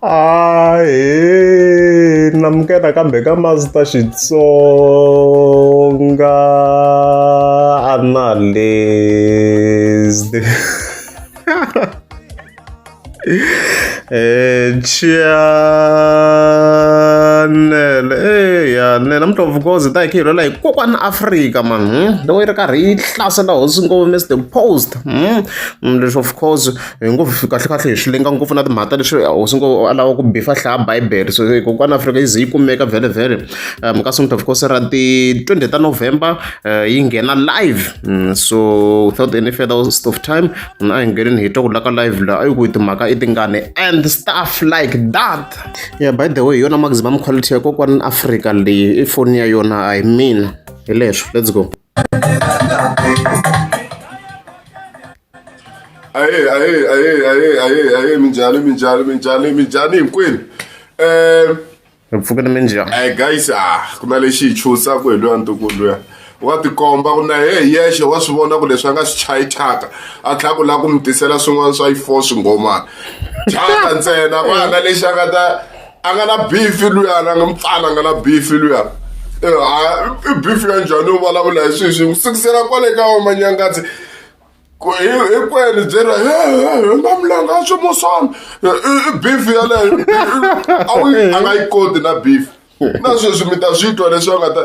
Ahee namukela kambe ka Master Xitsonga Analyst Channel eya ne namuntlha of course hi ta hi kha hi lwela hi kokwana Afrika man loko yi ri karhi yi hlasela hosi ngopfu Mister Post leswi of course hi ngo kahle kahle hi swi lenga ngopfu na timhaka ta leswi hosi ngo a lava ku bifa hlaya bibele so kokwana Afrika yi ze yi kumeka vhele vhele kasi namuntlha of course ra ti 20 ta November yi nghena live so without any further waste of time a hi ngheneni hi twa ku la ka live la a yi ku timhaka i tingani and stuff like that yeah by the way hi yona maximum quality ya kokwana Afrika leyi i foni ya yona a hi mina hi leswo let's go. Ahee ahee ahee ahee ahee ahee minjhani minjhani minjhani minjhani hinkwenu um Hi pfukile minjhani? Guys ah ku na lexi hi chuhisaka hi luya ntukulu luya wa tikomba ku na ye hi yexe wa swi vona ku leswi a nga swi chayi thyaka a tlhela ku lava ku mi tisela swin'wana swa yi four swinghomana thyaka ntsena ku na lexi a nga ta a nga na beef luyana a nga mupfana a nga na beef luya i beef ya njhani yo vulavula hi swilo swi n'wi sukisela kwale ka wa manyangatsi ku hi hinkwenu byi ri he na milenge swi musana i beef yaleyo a wu a nga yi koti na beef na sweswi mi ta swi twa leswi a nga ta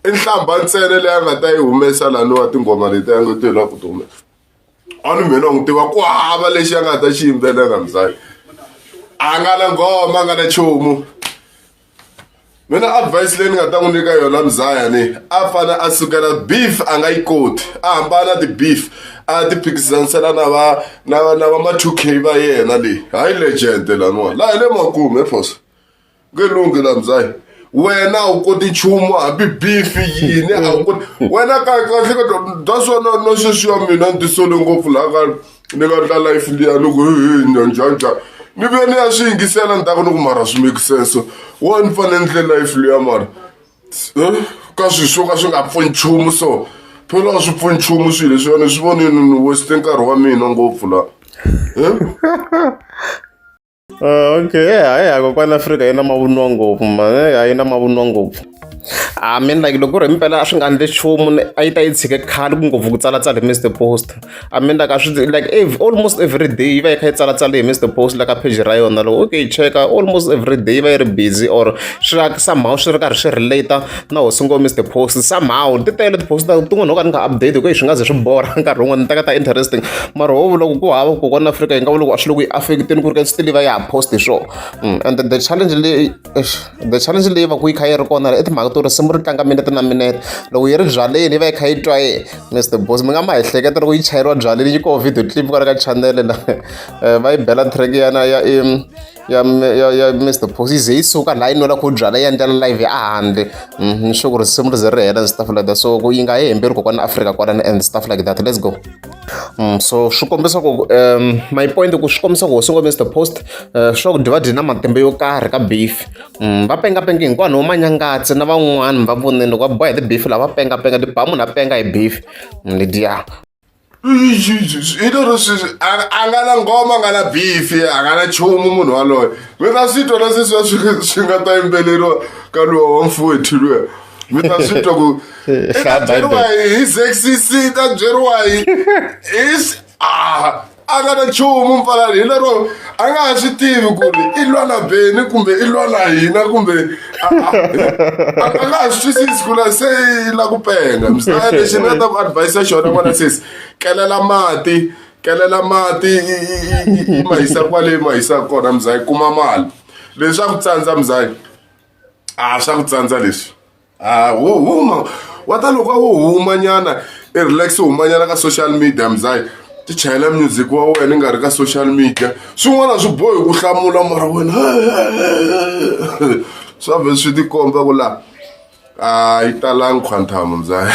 i nhlamba ntsena leyi a nga ta yi humesa laniwa tinghoma leti a nga ti lava ku ti humesa a ni mina n'wi tiva ku hava lexi a nga ta xi yimbelela mzali a nga na nghoma a nga na nchumu Mina advice leyi ni nga ta n'wi nyika yona Mzaya ni a fane a sukela beef a nga yi koti a hambana ti-beef a ti phikizanisela na va na va na va ma 2K va yena leyi hayi legend laniwa laha hi le makumu he phosa nge lunghi la Mzaya wena a wu koti nchumu hambi beef yini a wu koti wena kahle kahle that's why na na sweswi ya mina ni tisole ngopfu laha ka ni nga ndla life liya ni ku hi njhani njhani ni vuye ni ya swi yingisela ndzhaku ni ku mara swi make sense wa ni fanele ni ndle life liya mara ka swilo swo ka swi nga pfuni nchumu so phela a swi pfuni nchumu swilo leswiwani swi vonini ni waste nkarhi wa mina ngopfu la. Okay yeah kokwana Afrika yi na mavunwa ngopfu mani a yi na mavunwa ngopfu I mean like loko ku ri himpela a swi nga endli nchumu a yi ta yi tshike khale ku ngopfu ku tsalatsala hi Mister Post I mean like a swi like every, almost every day yi va yi kha yi tsalatsala hi Mister Post la ka page ra yona loko okay yi cheka almost every day yi va yi ri busy or swi somehow swi ri karhi swi relate na hosi ngo Mister Post somehow ti tele ti-post ta tin'wana no ka ni nga update hikuva swi nga ze swi borha nkarhi wun'wana ni teka ta interesting mara ho loko ku hava kokwana Afrika yi nga vula ku a swi le ku yi affect-eni ku ri ka still yi va ya ha post hi swona and the challenge leyi the challenge leyi va ku yi kha yi ri kona i timhaka to risimu ri tlanga minete na minete loko yi ri byaleni yi va yi kha yi twa yi Mister Boss mi nga ma hleketa loko yi chayeriwa byaleni yi koho video clip kwala ka channel la va yi bela track yana ya ya ya ya Mister Post yi ze yi suka laha yi nwela ku byala yi endlela live a handle ni sure ku risimu ri ze ri hela and stuff like that so ku yi nga he hembeli kokwana Afrika kwalano and stuff like that let's go. So swi kombisa ku my point ku swi kombisa ku hosi ngo Mister Post swa ku dyi va dyi na matimba yo karhi ka beef va pengapenga hinkwano vo manyangatsi na van'wani va vonile loko va boha hi ti-beef lava pengapenga ti ba munhu a penga hi beef lediya. Hi lero sweswi a nga na nghoma a nga na beef a nga na nchumu munhu waloye mi ta swi twa na sweswiya swi swi nga ta yimbeleriwa ka luwa wa mfowethu luya mi ta swi twa ku i ta byeriwa hi ZCC ta byeriwa hi hi a a nga na nchumu mpfalani hi lero a nga ha swi tivi ku ri i lwa na Benny kumbe i lwa na hina kumbe a nga ha swi twisisi ku la se i la ku penga misava lexi ni nga ta ku advise xona n'wana sesi kelela mati kelela mati i ma yisa kwale ma yisa kona mzayi kuma mali leswi swa ku tsandza mzayi a swa ku tsandza leswi a wo huma wa ta loko wo huma nyana i relax u huma nyana ka social media mzayi ti chayela music wa wena i nga ri ka social media swin'wana swi bohi ku hlamula mara wena swa vhe swi tikomba ku la a yi talangi quantum mzayi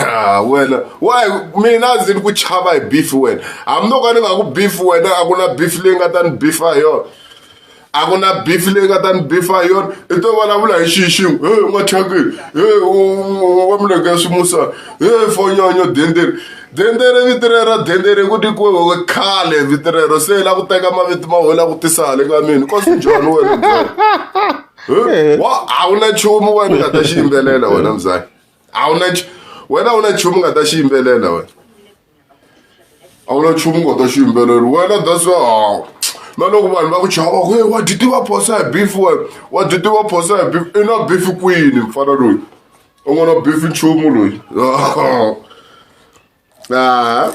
Ah, wena why mina ndzi ni ku chava hi beef wena hambi no ka ni nga ku beef wena a ku na beef leyi nga ta ni beefa hi yona A ku na beef leyi nga ta ni bifa hi yona i to vulavula hi xihi xin'we he u nga thyakile he wa milenge ya swimusa he fonyonyo dendere dendere vito rero ra dendere ku nyikiwe khale vito rero se i la ku teka mavito ma wena ku tisa hale ka mina kosi njhani wena wa a wu na nchumu wena u nga ta xi yimbelela wena mzaya a wu na wena a wu na nchumu u nga ta xi yimbelela wena a wu na nchumu u nga ta xi yimbelela wena that's why na loko vanhu va ku chava ku wa dyi tiva phosa hi beef wena wa dyi tiva phosa hi beef i na beef kwini mfana loyi u nga na beef nchumu loyi a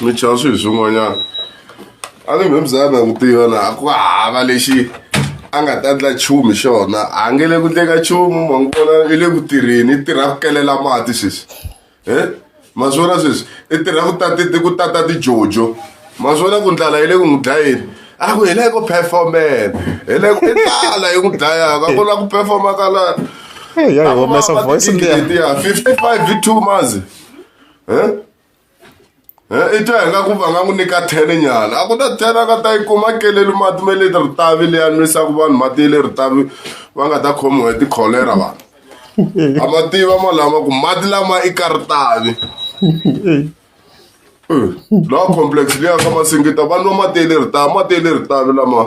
mi chava swilo swin'wanyana a ni mhemzana n'wi tiva na ku hava lexi a nga ta endla nchumu hi xona a nge le ku ndleka nchumu ma n'wi vona i le ku tirheni i tirha ku kelela mati sweswi e ma swi vona sweswi i tirha ku tati ku tata tijojo ma swi vona ku ndlala yi le ku n'wi dlayeni a ku hi le ku performeni hi le ku i ndlala yi n'wi dlayaka ku la ku performa ka la ya yi humesa voice liya 55 hi 2 months eh i twa hi nga ku va nga n'wi nyika ten nyana a ku na ten a nga ta yi kuma keleli mati ma le ritavi leyi nwisaka vanhu mati ya le ritavi va nga ta khomiwa hi tikholera vanhu a ma tiva malama ku mati lama i ka ritavi laha complex liya ka masingita va nwa mati ya le ritavi mati ya le ritavi lama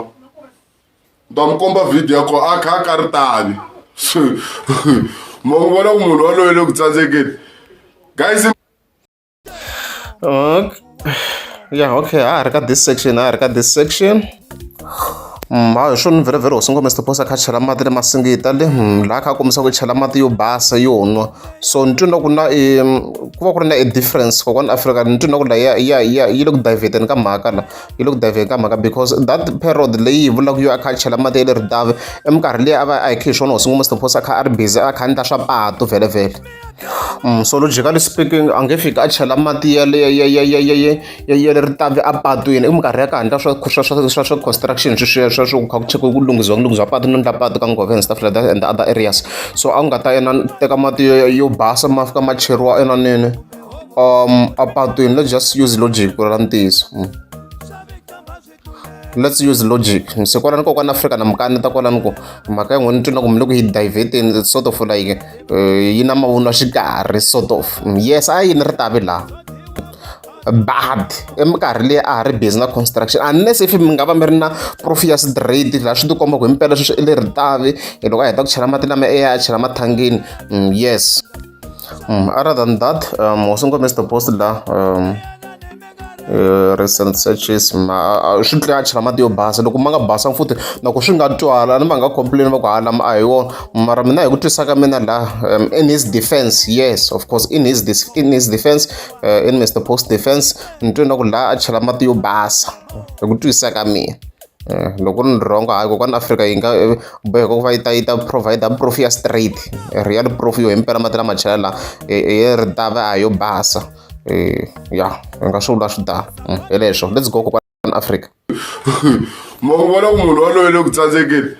ni ta mi komba video ya kona a kha a ka ritavi ma n'wi vona ku munhu waloye le ku tsandzekeni guys. Okay. Yeah, okay. A ha ri ka this section, a ha ri ka this section. Hayi swona vhele vhele hosi ngoma Mr Post a kha a chela mati le masingita le laha a kha a kombisa ku chela mati yo basa yo nwa so ni twi na ku na ku va ku ri na a difference kokwani Afrika ni twi na ku la ya ya ya yi le ku diverteni ka mhaka la yi le ku diverteni ka mhaka because that period leyi yi vulaka yo a kha a chela mati ya le Ritavi i minkarhi liya a va a hi khe hi swona hosi ngoma Mr Post a kha a ri busy a kha a endla swa patu vhele vhele. So logically speaking a nge fiki a chela mati ya le ya ya ya ya ya ya ya le Ritavi a patwini i minkarhi ya ka handla swa swa swa swa swa construction sweswiya swa swo kha ku chekiwa ku lunghisiwa ku lunghisiwa patu no endla patu ka Ngove and stuff like that and the other areas so a nga ta yena teka mati yo yo basa ma fika ma cheriwa enaneni a patwini let's just use logic ku ra ntiyiso. Let's use logic se kwalano kokwani Afrika na mi kaneta kwalano ku mhaka ya n'wina ni twa na ku mi le ku yi diverteni sort of like yi na mavunwa xikarhi sort of yes a yini ritavi laha but i minkarhi leyi a ha ri busy na construction unless if mi nga va mi ri na proof ya straight laha swi tikomba ku himpela sweswi i le ritavi hi loko a heta ku chela mati lama e ya chela mathangini yes other than that hosi ngome Mister Post la recent searches swi tlhela a chela mati yo basa loko ma nga basanga futhi na ku swi nga twala ni va nga complain va ku ha lama a hi wona mara mina hi ku twisisa ka mina laha in his defense yes of course in his in his defense in Mister Post defense ni twe na ku laha a chela mati yo basa hi ku twisisa ka mina. Loko ni wrong hayi kokwani Afrika yi nga boheka ku va yi ta yi ta provide proof ya straight real proof yo himpela mati lama chela la hi ritava a yo basa. Ya hi nga swi vula swi tano hi leswo let's go kokwani Afrika. Ma n'wi vona ku munhu waloye le ku tsandzekeni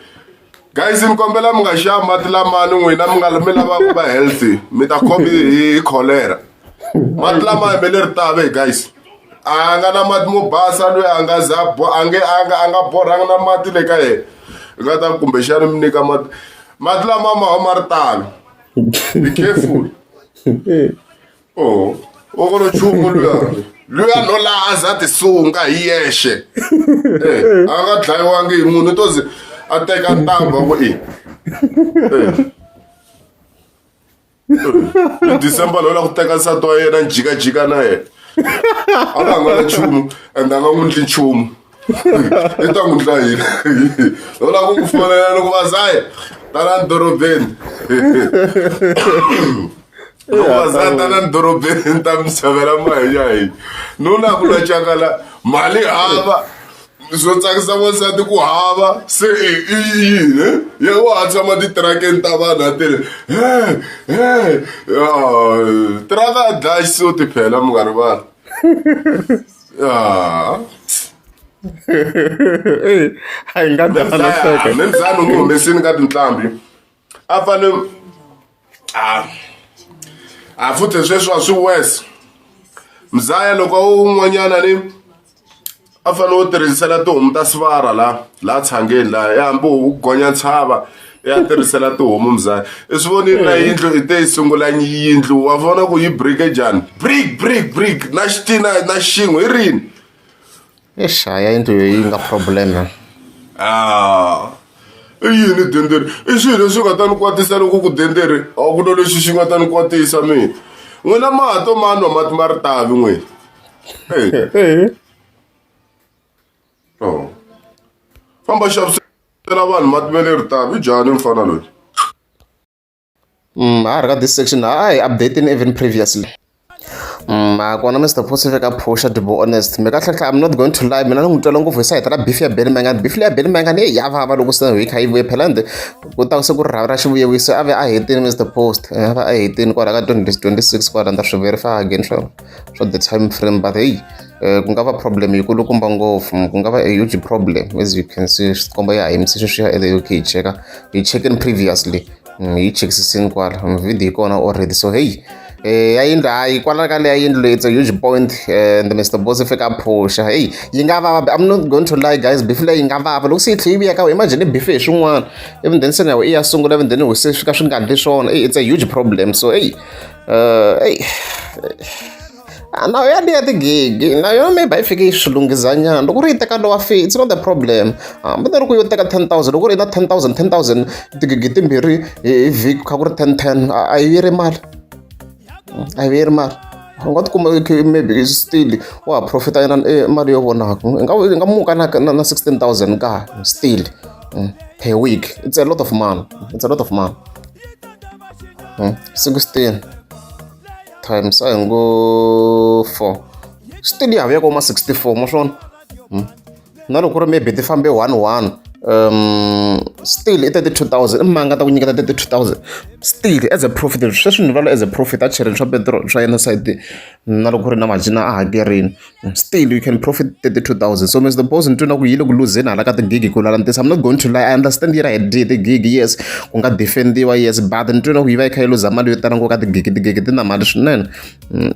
guys ni kombela mi nga xavi mati lamani n'wina mi nga mi lava ku va healthy mi ta khomi hi cholera mati lama me le ritave guys a nga na mati mo basa loyi a nga za a nge a nga a nga borhanga na mati le ka yena i nga ta kumbexana mi nyika mati mati lama ma huma ritalo be careful. Oh, o ko nchumu luya luya no la a za tisunga hi yexe eh a nga dlayiwangi hi munhu to ze a teka ntambhu a ku i eh hi December loyi la ku teka nsati wa yena jikajika na yena a nga nga na nchumu and a nga n'wi ndli nchumu i ta n'wi ndla yini u lava ku n'wi fonela loko vazayi tala dorobeni loko vazayi tala dorobeni ni ta mi xavela mahinya hi nuna ku la cakala mali hava swo tsakisa wansati ku hava se i yini ye wa ha tshama titirakeni ta vanhu a tele he he tiraka a dlaya xisuti phela munghana vanhu ya a yi nga dana Memzani u n'wi humesini ka tinqambi a fane a a futhi sweswi a swi worse mzaya loko a wu un'wanyana ni A fanele u tirhisela tihomu ta sivara la laha tshangeni laha ya hambi u gonya ntshava ya tirhisela tihomu mzaya i swi vonile na yindlu i te yi sungula yindlu wa vona ku yi brike njhani brick brick brick na xitina na xin'we hi rini. Eish hayi yindlu yi nga problem. Ah i yini denderi i swilo leswi nga ta ni kwatisa loko ku denderi a ku na lexi xi nga ta ni kwatisa mina n'wina ma ha to ma nwa mati ma ritavi n'wina hey. Oh. Famba xavisela vanhu mati ma le ritavi njhani mfana loyi? Ha ri ka this section a hi updating even previously. Ha kona Mr Post fika phusha to be honest. Me kahle kahle I'm not going to lie mina ni n'wi twela ngopfu hi sayiti ra beef ya Benny Mayengani. Beef leya Benny Mayengani heyi ya vava loko se hi kha yi vuye phela ende ku ta se ku ri rhavi ra xivuyevuyisi a ve a hetini Mr Post a va a hetini kwala ka 2026 kwala ni ta swi verify again swa swa the time frame but hey ku nga va problem yikulukumba ngopfu ku nga va a huge problem as you can see swi komba ya ha yimise sweswiya ende okay hi cheka hi chekeni previously hi chekisisini kwala video yi kona already so hey ya yindlu hayi kwala ka leya yindlu it's a huge point and Mr Boss i fika a phusha hey yi nga vava I'm not going to lie guys beef leyi yi nga vava loko se yi tlhe yi vuya ka imagine beef hi swin'wana even then se na i ya sungula even then se fika swi nga ndli swona hey, it's a huge problem so hey hey na ya liya tigigi na yona maybe a yi fike yi swi lunghizanyana loko ri yi teka lowa fee it's not a problem hambi na loko yo teka 10,000 loko ri na 10,000 10,000 tigigi timbirhi hi vhiki kha ku ri 10 10 a yi vuyeri mali a yi vuyeri mali u nga tikuma maybe still wa ha profita yena mali yo vonaka i nga i nga muka na na na 16,000 ka still per week it's a lot of money it's a lot of money 16 times a hi ngo 4 still ya ha vuya ka ma 64 ma swona na loko ku ri maybe ti fambe 1 1 still i 32,000 i manga ta ku nyiketa 32,000 still as a profit sweswi ni vulavula as a profit a cherini swa petrol swa yena sayiti na loko ku ri na margin a hakerini still you can profit 32,000 so Mr Boss ni twi na ku yi le ku luzeni hala ka tigigi ku lala ntiyiso I'm not going to lie I understand yi ri hi tigigi yes ku nga defendiwa yes but ni twi na ku yi va yi kha yi luza mali yo tala ngopfu ka tigigi tigigi ti na mali swinene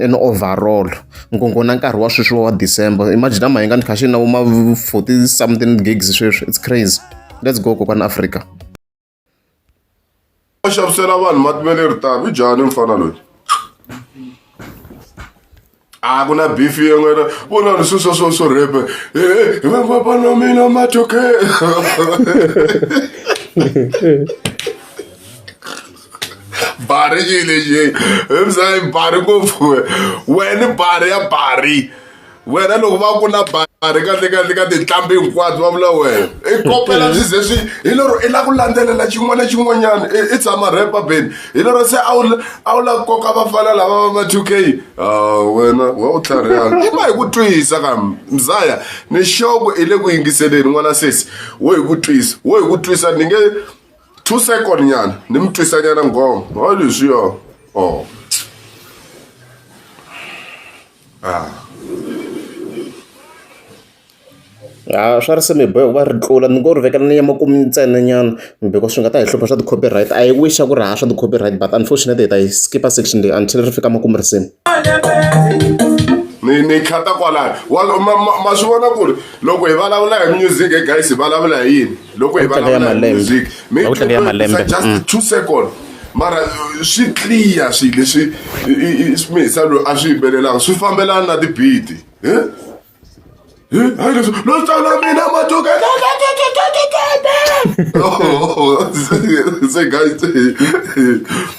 in overall ngopfu na nkarhi wa sweswi wa December imagine a Mayengani kha xi na vo ma 40 something gigs sweswi it's crazy let's go kokwani Africa. A xavisela vanhu mati ma le ritavi njhani mfana loyi a ku na beef ya n'wina vonani swi swa swo swo repe hi vapapa mina mathuke bari xi lexi hi bari ngopfu wena bari ya bari wena loko va ku na bari kahle kahle ka tinqambi hinkwato va vula wena i kopela swi ze swi hi lero i lava ku landzelela xin'wana na xin'wanyana i tshama repa beni hi lero se a wu a wu lava ku koka vafana lava va ma 2K a wena wa u tlharihanga i ma hi ku twisa ka mzaya ni xoko i le ku yingiseleni n'wana sesi wo hi ku twisa wo hi ku twisa ni nge 2 second nyana ni mi twisa nyana nghoma hayi leswiya oh Ah. Ha swa risimu hi boheka ku va ri tlula ni ngo ri vekela ni ya makumu ntsena nyana because swi nga ta hi hlupha swa ti-copyright I wish a ku ri hava swa ti-copyright but unfortunately hi ta yi skipa section leyi until ri fika makumu risimu. Ni ni khata kwalano wa ma, ma, ma swi vona ku ri loko hi vulavula hi music eh, guys hi vulavula hi yini loko hi vulavula hi music mi just 2 second mara swi clear swilo leswi mihisa loyi a swi yimbelelaka swi fambelana na tibiti hayi leswi lo tsala mina matuka se guys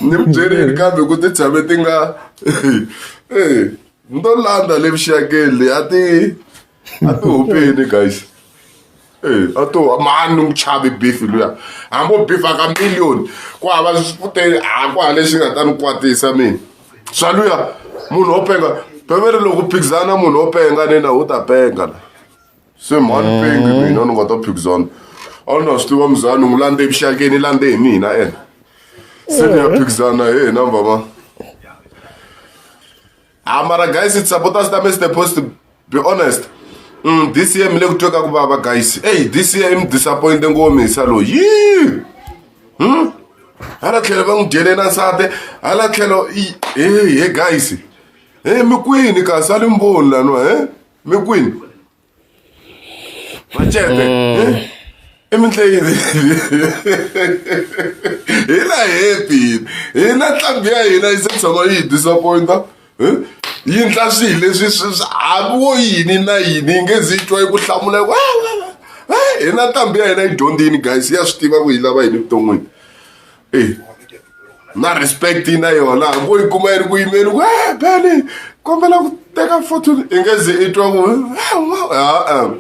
ni mi byerini kambe ku ti tshame ti nga ni to landza le vuxakeni leyi a ti a ti hupeni guys Eh, a to mani ni n'wi chavi beef luya hambi o beef ka million ku hava te a ku hava lexi nga ta ni kwatisa mina swa luya munhu wo penga peveri loko phikizana munhu wo penga nina u ta penga la se mhani pengi mina ni nga ta phikizana a ni na swi tiva muzani n'wi landze evuxakeni landze hi mina ene se ni ya phikizana hi hina mvama ha mara guys it's supporters ta Mr Post be honest this year mi le ku twe ka ku vava guys ey this year i mi disappointe ngopfu misa loyi yi hala tlhelo va n'wi dyele na nsati hala tlhelo he he guys he mi kwini kasi a ni mi voni laniwa he mi kwini. Macete i mintleyini hina happy hina ntlhambi ya hina yi se tshama yi hi disappointa yi ndla swilo leswi swi hambi wo yini na yini yi nge zi yi twa yi ku hlamula hina ntlhambi ya hina yi dyondzini guys ya swi tiva ku yi lava yini evuton'wini e na respect yi na yona hambi wo yi kuma yi ri ku yimeni ku e beni kombela ku teka photo i nge ze i twa ku ha-e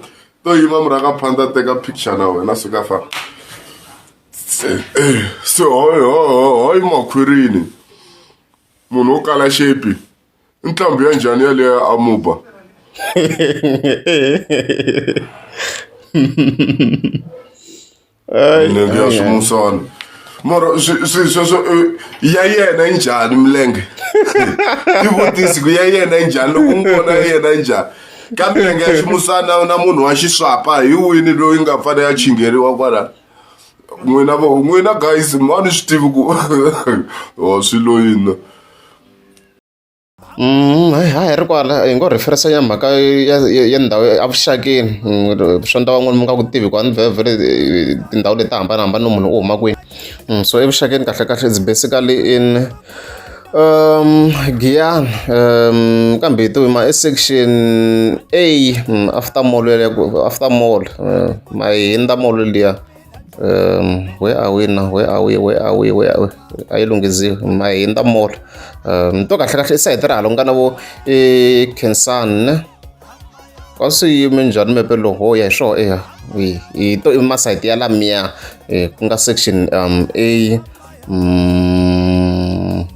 to yima murhangaphandle a teka picture na wena suka fa se se hayi hayi makhwirini munhu wo kala xepi i ntlhambi ya njhani yaleyo ya amuba milenge ya swimusana mara sweswo ya yena yi njhani milenge tivutisi ku ya yena yi njhani loko n'wi vona ya yena yi njhani ka milenge ya ximusana na munhu wa xiswapa hi wini loyi nga fanele ya chingheriwa kwala n'wina vo n'wina guys ma ni swi tivi ku o swi loyini. Hayi ha ri kwala hi ngo reference ya mhaka ya ndhawu evuxakeni swa ndhawu van'wani mi nga ku tivi ku a ni vhele vhele tindhawu leti to hambanahambana no munhu u huma kwini. So evuxakeni kahlekahle it's basically in Giyani kambe hi to yima e section A after mall yaleyo after mall ma mall liya. Where are we now where are we where are we where are we a yi lunghiziwi Mahinda mall ni twa kahle kahle i sayiti ra hala ku nga na vo Khensani ne ka swi yime njhani mepe lowu ho ya hi swona eya hi to i masayiti ya lamiya ku nga section A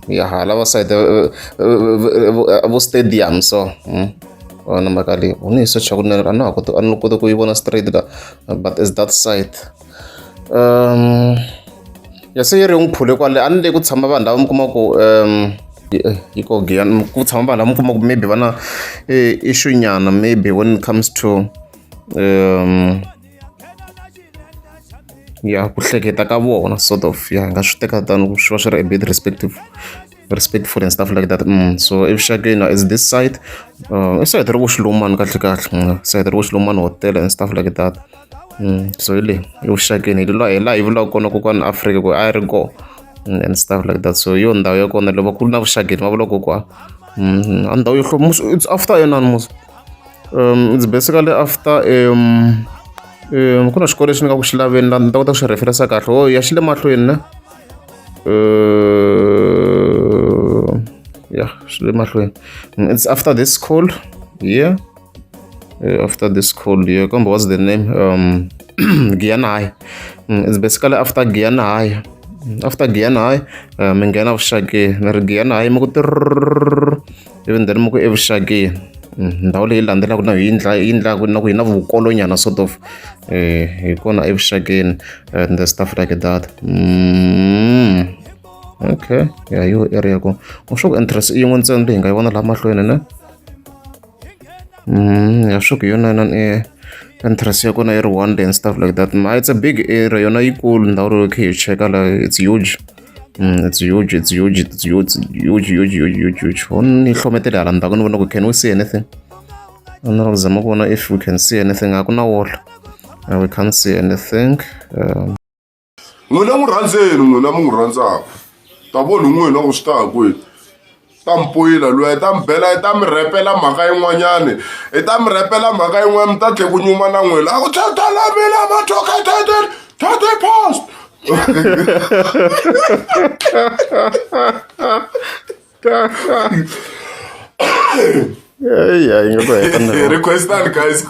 ya hala va sayiti vo stadium so vona mhaka leyi u ni yi secha kunene a na ha koti a ni koti ku yi vona straight la but is that side ya se yi ri n'wi phule kwale a ni le ku tshama vanhu lava mi kuma ku yi ko Giyani ku tshama vanhu lava mi kuma ku maybe va na issue nyana maybe when it comes to ya ku hleketa ka vona sort of ya hi nga swi teka tano swi va swi ri a bit respective respectful and stuff like that so evuxakeni is this side i sayiti ri vo xilumani kahle kahle sayiti ri vo xilumani hotel and stuff like that so hi le evuxakeni hi laha hi laha hi vulaka kona kokwani Afrika ku a yi ri kona and stuff like that so hi yo ndhawu ya kona loko ku ri na vuxakeni va vula kokwa a ndhawu yo it's after inani mos it's basically after ku na xikolo lexi ni nga ku xi laveni la ni ta kota ku xi referensa kahle oh ya xi le mahlweni ne ya xi le mahlweni it's after this school here after this school here kambe what's the name Giyani High it's basically after Giyani High after Giyani High mi nghena vuxakeni ni ri Giyani High mi ku tirr ivi then mi ku evuxakeni ndhawu leyi landzelaka na yi ndla yi ndlaku na ku yi na vukolonyana sort of hi kona evuxakeni and the stuff like that okay ya yo area ko u sure ku entrance i yin'we ntsena leyi hi nga yi vona laha mahlweni ne ya sure ku yona na entrance ya kona yi ri one day and stuff like that ma it's a big area yona yikulu ndhawu leyi khe hi cheka la it's huge it's huge it's huge it's huge huge huge huge huge huge ho ni hlometele hala ndzhaku ni vona ku can we see anything a ni lava ku zama ku vona if we can see anything a ku na wall we can't see anything N'wina n'wi rhandzeni n'wina mi n'wi rhandzaka ta vona hi n'wina ku swi ta ya kwihi ta mi poyila luya i ta mi bela i ta mi rhepela mhaka yin'wanyani i ta mi rhepela mhaka yin'wana mi ta tlhe ku nyuma na n'wina a ku thathala mina mathoka tate post Requestani guys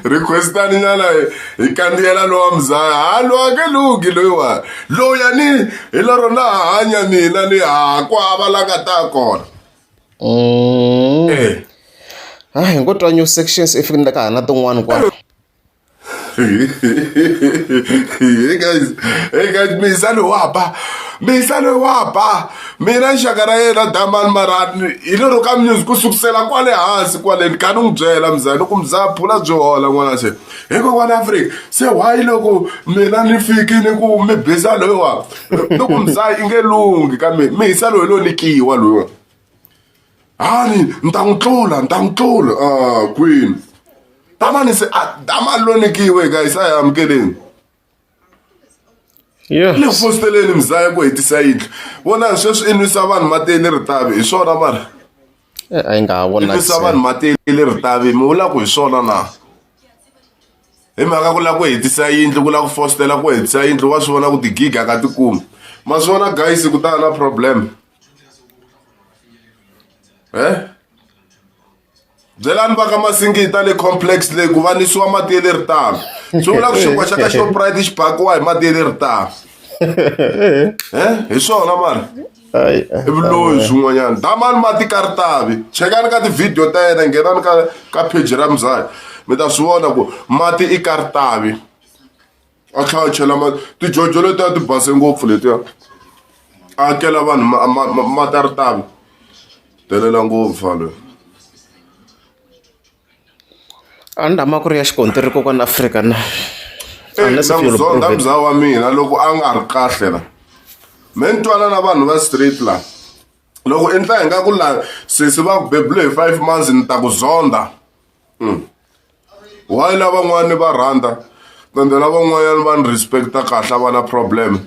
requestani nyana hi kandziyela lowa muzaya ha lowa ke lunghi loyiwa loya ni hi lero na ha hanya mina ni ha ku hava la nga ta kona Eh. Ah, hi ngo twa new sections if ka ha na tin'wani kwala Hey guys, hey guys, misa loyi wa ba misa loyi wa ba mina xaka ra yena damani marani hi lero ka music ku sukusela kwale hansi kwale ni kha ni n'wi byela mzaya ni ku mzaya phula byi hola n'wana se hi kokwana Afrika se why loko mina ni fiki ni ku mi bisa loyiwa ni ku mzaya i nge lunghi ka mina misa loyi lo nyikiwa loyiwa hani ni ta n'wi tlula ni ta n'wi tlula ah kwini. Damani se a damani lo nyikiwe guys a hi amukeleni. Yeah. Le fosteleni mzaya ku hetisa yindlu. Vonani sweswi i nwisa vanhu mati ya le ritavi hi swona mara. Eh, a yi nga ha I vonaki nwisa se. vanhu mati ya le ritavi mi vula ku hi swona na? Hi mhaka ku lava ku hetisa yindlu ku lava ku fositela ku hetisa yindlu wa swi vona ku tigiga ka ti kumi. Ma swi vona guys ku ta va na problem. Eh? Byelani va ka Masingita le complex leyi ku va nisiwa mati ya le Ritavi. Swi vula ku xinkwa xa ka Shoprite xi bakiwa hi mati ya le Ritavi. Eh? Hi swona mara. I vuloyi swin'wanyana. Damani mati ka Ritavi. Chekani ka ti-video ta yena nghenani ka ka page ra Mzaya. Mi ta swi vona ku mati i ka Ritavi. A tlhela a chela mati. Tijojo letiya ti base ngopfu letiya. A akela vanhu mati ya Ritavi. Delela ngopfu mfana loyi. A ni lama ku ri ya xikontiri kokwana Afrika na. Unless Na if you'll n'wi zonda prove it. mzaa wa mina loko a nga ri kahle la. Me ni twana na vanhu va street la. Loko i ndla ingaku la sesi va ku bebule hi 5 months ni ta ku zonda. Why lavan'wana ni va rhandza ende lavan'wanyana va ni respect-a kahle a va na problem.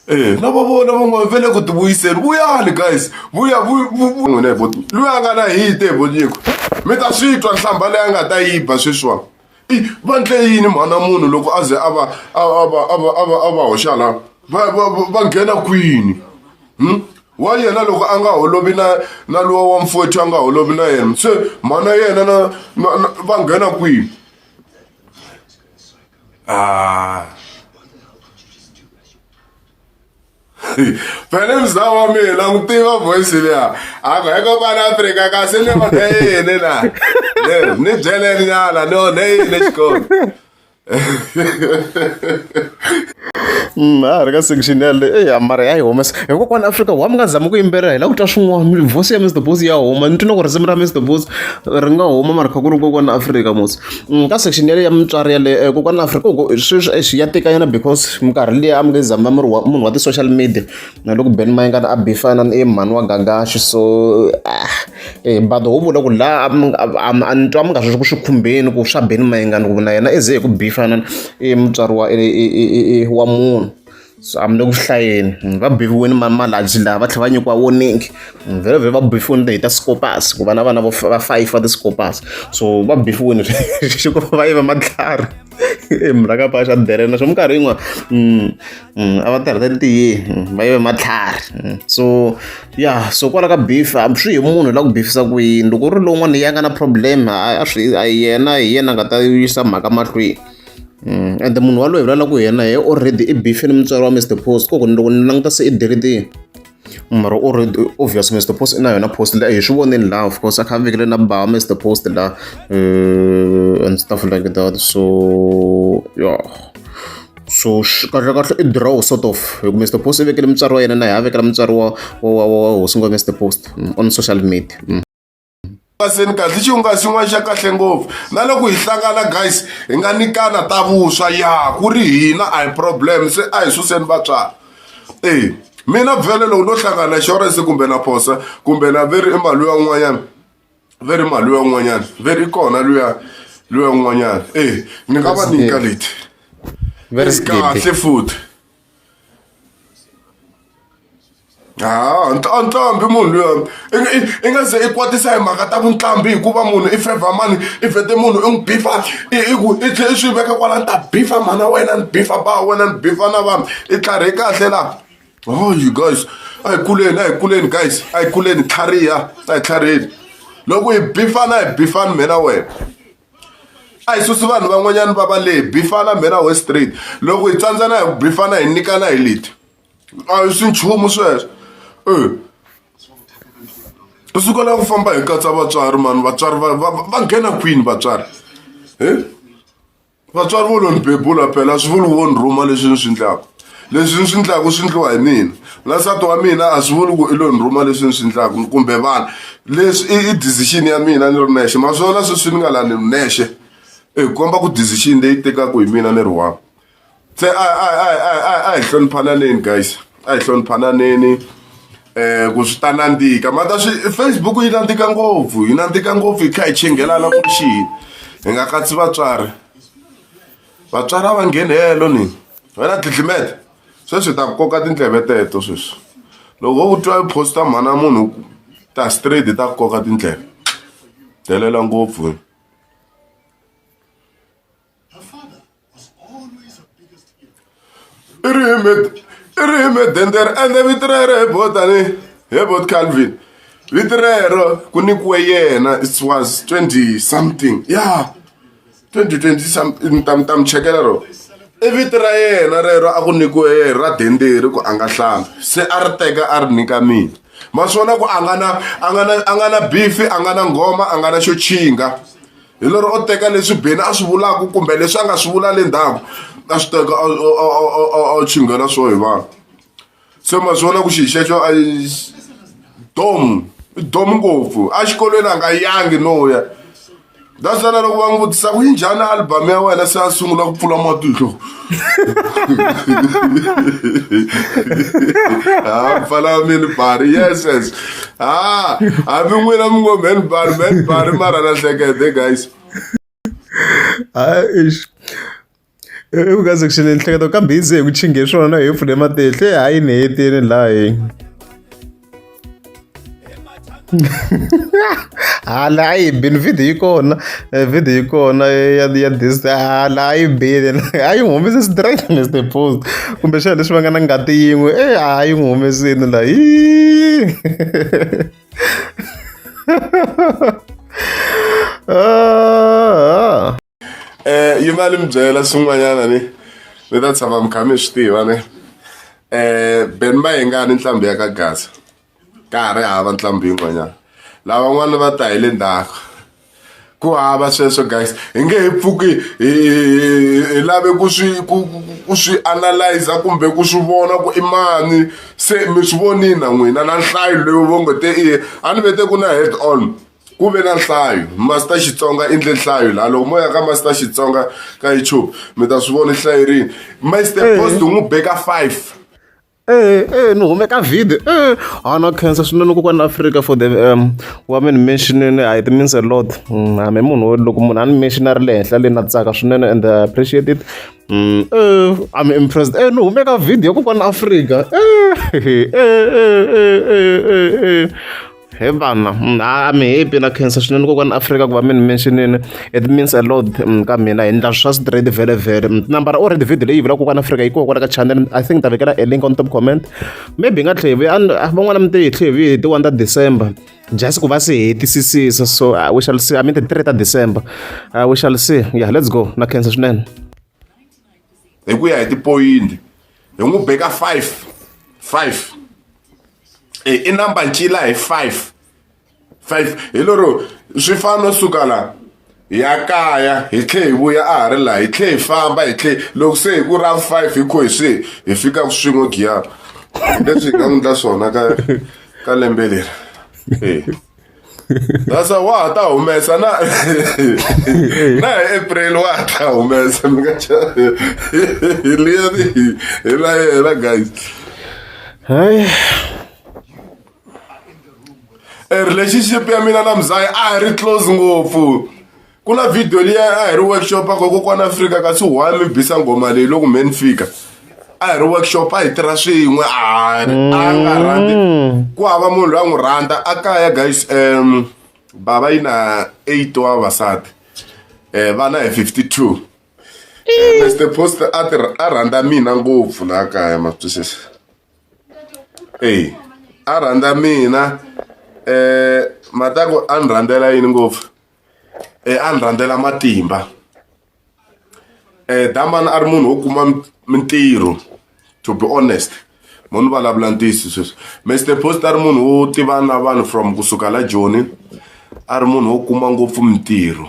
Eh, na va vona van'wana va le ku ti vuyiseni vuyani guys vuya n'wina hi loyi a nga na hit hi vonyiko mi ta swi twa nhlamba leyi a nga ta yi ba sweswiwani i va ndle yini mhana munhu loko a ze a va a va a va a va a va hoxa la va va va nghena kwini wa yena loko a nga holovi na na luwa wa mfowethu a nga holovi na yena se mhana yena na na va nghena kwini ah phela mzaa wa mina n'wi tiva voice liya a ku he kokwana Afrika kasi ni onhe yini na ni byeleni nyana ni onhe yini xikolo. Ha ha ri ka section yaleyo eya mara ya yi humesa hikokwalaho Afrika wa mi nga zami ku yimbelela hi lava ku twa swin'wana voice ya Mr Boss ya huma ni twi na ku risimu ra Mr Boss ri nga huma mara kha ku ri kokwana Afrika mos ka section yaleyo ya mutswari yaleyo kokwana Afrika ku sweswi eish ya tikanyana because minkarhi liya a mi nge zami mi ri wa munhu wa ti-social media na loko Benny Mayengani a bifana i mhani wa Gagashi so but ho vula ku laha a ni twa mi nga swi ku swi khumbeni ku swa Benny Mayengani ku na yena i ze hi ku bifana i mutswari wa wa munhu so a mi le ku hlayeni va bifiwini malaji laha va tlhela va nyikiwa warning vhele vhele va bifiwini hi ta scopas ku va na vana vo va five va ti-scopas so va bifiwini xi ku va yive matlhari murhangaphaa xa delela naswona minkarhi yin'wana a va tirha tiyini va yive matlhari so ya so kwala ka beef a swi hi munhu la ku bifisa ku yini loko u ri lowun'wana ya nga na problem a swi a yena hi yena a nga ta yisa mhaka mahlweni ende munhu waloye hi vulavulaka hi yena he already i beef ni mutswari wa Mr Post koko loko ni languta se i delete mara already obvious Mr Post i na yona post leyi hi swi vonile laha of course a kha a vekele na ba Mr Post la and stuff like that so yeah so kahle kahle i draw sort of hi ku Mr Post i vekele mutswari wa yena na yena a vekela mutswari wa wa wa wa hosi ngoma Mr Post on social media. Hungaseni kahle i xihungasi xin'wana xa kahle ngopfu na loko hi hlangana guys hi nga nyikana ta vuswa ya ku ri hina a hi problem se a hi suseni vatswari e mina vhele loko no hlangana na insurance kumbe na phosa kumbe na veri i mali ya un'wanyana ve ri mali luya un'wanyana ve ri kona luya luya un'wanyana e ni nga va nyika leti kahle futhi ha ntlhambi munhu luya i nga ze i kwatisa hi mhaka ta vuntlhambi hikuva munhu i fevha mani i vhete munhu i n'wi bifa i ku i tlhe i swi veka kwala ni ta bifa mhana wena ni bifa ba wena ni bifa na vanhu i tlharhe kahle laha oh you guys a hi kuleni a hi kuleni guys a hi kuleni tlhariha a hi tlhariheni loko hi bifana hi bifani mina wena a hi susi vanhu van'wanyana va va leyi bifana mina we straight loko hi tsandzana hi ku bifana hi nyikana hi leti a hi swi nchumu sweswo e u suka la ku famba hi katsa vatswari mani vatswari va va va nghena kwini vatswari e Vatswari vo lo ni bebula phela a swi vuli ku vo ni rhuma leswi ni swi ndlaku leswi ni swi ndlaku swi ndliwa hi mina na nsati wa mina a swi vuli ku i lo ni rhuma leswi ni swi ndlaku kumbe vana leswi i decision ya mina ni ri nexe ma swi vona sweswi ni nga la ni ri nexe e komba ku decision leyi tekaku hi mina ni ri one se a a a a a hi hloniphananeni guys a hi hloniphananeni. Ku swi ta nandzika mata swi Facebook yi nandzika ngopfu yi nandzika ngopfu hi kha hi chinghelana ku xini hi nga katsi vatswari vatswari a va ngheni helo ni wena dlidlimete sweswi hi ta ku koka tindleve teto sweswi loko wo twa i post-a mhana munhu ta straight hi ta ku koka tindleve delela ngopfu. I ri i ri medendere ende vito ra yena hi bo tani he bot Calvin vito rero ku nyikiwe yena it was 20 something ya 2020 something ni ta mi ta mi chekela rona i vito ra yena rero a ku nyikiwe yena ra denderi ku a nga hlambi se a ri teka a ri nyika mina ma swi vona ku a nga na a nga na a nga na beef a nga na nghoma a nga na xo chinga. Hi lero o teka leswi Benny a swi vulaka kumbe leswi a nga swi vula le ndzhaku a swi teka a chinghela swo hi vanhu se ma swi vona ku xi xexo a domu i domu ngopfu exikolweni a nga yangi no ya that's why na loko va n'wi vutisa ku yi njhani album ya wena se a sungula ku pfula matihlo ha pfala mini bari yes yes ha hambi n'wina mi ngo man bari man bari mara na hlekete guys hayi i ku ka section nhleketo kambe yi ze hi ku chinge swona hi pfule matihlo hayi ni hetini laha hi hala a yi bini video yi kona eh, video yi kona ya ya this hala a yi bini a yi n'wi humese straight Mr Post kumbexana leswi va nga na ngati yin'we e a yi n'wi humesini la ah. Eh yi va ni mi byela swin'wanyana ni ni ta tshama mi kha mi swi tiva ne Benny Mayengani nqambi ya ka Gaza ka ha ri hava nqambi yin'wanyana lavan'wana va ta hi le ndzhaku ku hava sweswo guys hi nge he pfuki hi hi lave ku swi ku ku swi analyze kumbe ku swi vona ku i mani se mi swi vonile na n'wina na nhlayo leyi vo ngo te i a ni vete ku na head on. Ku ve na nhlayo Master Xitsonga endle nhlayo laha loko mo ya ka Master Xitsonga ka YouTube mi ta swi vona i hlayerini Mister Post u n'wi beka 5 Eh, eh, ni hume ka video eh a na khensa swinene kokwana Africa for the wa mi ni mentionini it means a lot hambi munhu wo loko munhu a ni mention a ri le henhla le na tsaka swinene and I appreciate it I'm impressed eh ni hume ka video kokwana Africa eh eh eh eh eh eh He vana a mi happy na khensa swinene kokwani Afrika ku va mi ni mention-ini it means a lot ka mina hi ndla swa straight vhele vhele nambara already video leyi vulaka kokwani Afrika yi kona kwala ka channel I think ta vekela a link on top comment maybe hi nga tlhe hi vuya van'wana mi te hi tlhe hi vuye hi ti 1 ta December just ku va se hetisisisa so we shall see I mean ti 3 ta December we shall see yeah let's go na khensa swinene hi ku ya hi tipoyinti hi n'wi beka 5 5 e i namba ncila hi 5 5 hi lero swi fana no suka la ya kaya hi tlhe hi vuya a ha ri laha hi tlhe hi famba hi tlhe loko se hi ku ra 5 hi kho hi se hi fika swin'we giyani leswi hi nga n'wi ndla swona ka ka lembe leri e That's wa ha ta humesa na na hi April wa ha ta humesa mi nga chavi hi liya hi la yena guys hayi e relationship ya mina na mzaya a hi ri close ngopfu ku na video liya a hi ri workshop a kokwana Afrika kasi one mi bisa nghoma leyi loko mhe ni fika a hi ri workshop a hi tirha swin'we a a nga rhandzi ku hava munhu loyi a n'wi rhandza a kaya guys bava yi na 8 wa vavasati vana hi 52 Mr Post a ti a rhandza mina ngopfu laha kaya ma swi twisisa eya a rhandza mina mataku a ni rhandzela yini ngopfu a ni rhandzela matimba Damani a ri munhu wo kuma mintirho to be honest mo ni vulavula ntiyiso sweswi Mister Post a ri munhu wo tivana na vanhu from kusuka la Joni a ri munhu wo kuma ngopfu mintirho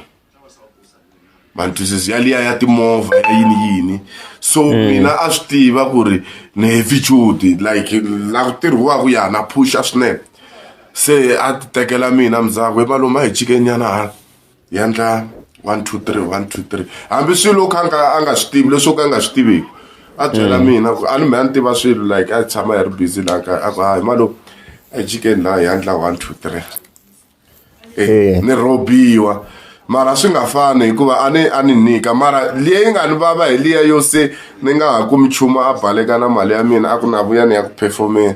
ma ni twisisa yaliya ya timovha ya yini yini so mina a swi tiva ku ri ni heavy duty like la ku tirhiwaka ya na phusha swinene se a ti tekela mina muzako he malume a hi jikeni nyana hala hi endla 1 2 3 1 2 3 hambi swilo kha nga a nga swi tivi leswi o ka a nga swi tiveki a byela mina ku a ni me a ni tiva swilo like a tshama hi ri busy laha kaya a ku hayi malume A hi jikeni laha hi endla 1 2 3. Eh, ni rhobiwa mara swi nga fani hikuva a ni a ni nyika mara liya yi nga ni vava hi liya yo se ni nga ha kumi nchumu a baleka na mali ya mina a ku na vuya ni ya ku performeni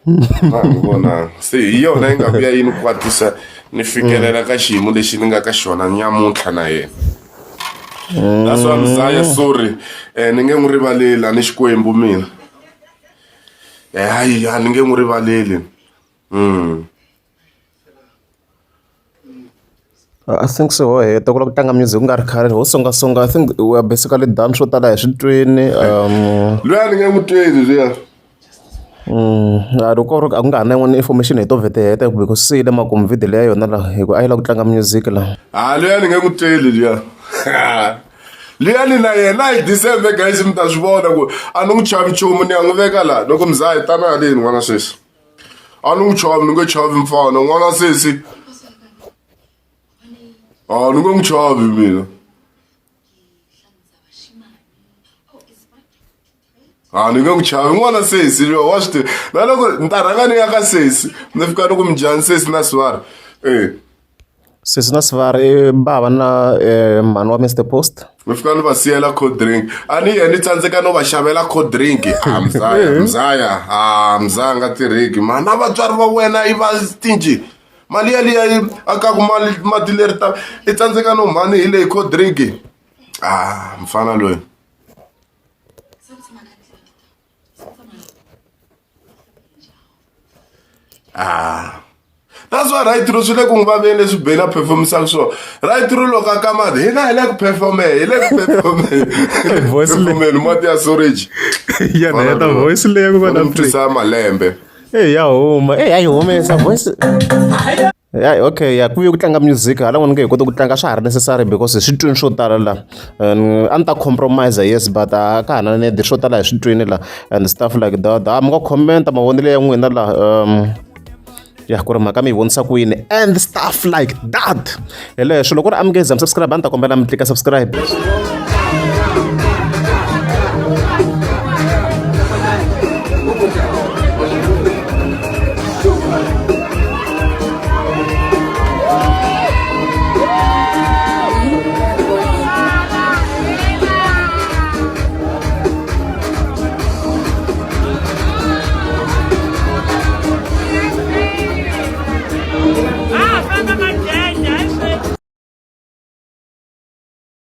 na ni vonanga se hi yona yi nga vuya yi ni kwatisa ni fikelela ka xiyimo lexi ni nga ka xona nyamuntlha na yena. That's why Mzaya sorry ni nge n'wi rivaleli a ni Xikwembu mina hayi a ni nge n'wi rivaleli . I think se ho heta ku lava ku tlanga music ku nga ri khale ho songasonga I think we are basically done swo tala hi swi twini Luya ni nge n'wi tweli luya. Loko ku ri a ku nga ha na yin'wana information hi to vhete hi heta because se yi le makumu video leya yona laha hi ku a yi lava ku tlanga music laha. Ha luya ni nge n'wi tweli luya. Luya ni na yena hi December guys mi ta swi vona ku a ni n'wi chavi nchumu ni ya n'wi veka laha loko mzaya tana haleni n'wana sweswi. A ni n'wi chavi ni nge chavi mfana n'wana sesi. A ni nge n'wi chavi mina. A ni nge n'wi chavi n'wana sesi loyi wa swi tiva na loko ni ta rhanga ni ya ka sesi ni fika ni ku minjhani sesi na sivara e. Sesi na sivara i bava na mhani wa Mister Post. Ni fika ni va siyela cold drink a ni yena ni tsandzeka no va xavela cold drink a mzaya mzaya a mzaya a nga tirheki mhani na vatswari va wena i va stingy mali yaliya yi akaku mali mati leri ta i tsandzeka no mhani hi leyi cold drink a mfana loyi. Ah. That's why right through swi le ku n'wi vaveni leswi Benny a performisaka swona. Right through loko a ka mati hina hi le ku performeni hi le ku performeni. Voice leyi. Performeni mati ya storage. Ya na ya ta voice leyi ya ku va na twisa malembe. Eyi ya huma eyi ya yi humesa voice. Ya okay ya ku vuye ku tlanga music hala n'wana nge hi koti ku tlanga swa ha ri necessary because hi swi twini swo tala la and a ni ta compromise yes but a ka ha na need swo tala hi swi twini la and stuff like that a mi nga comment mavonelo ya n'wina la ya ku ri mhaka mi yi vonisa ku yini and stuff like that hi leswo loko ri amukeza mi subscribe a ni ta kombela mi tlika subscribe.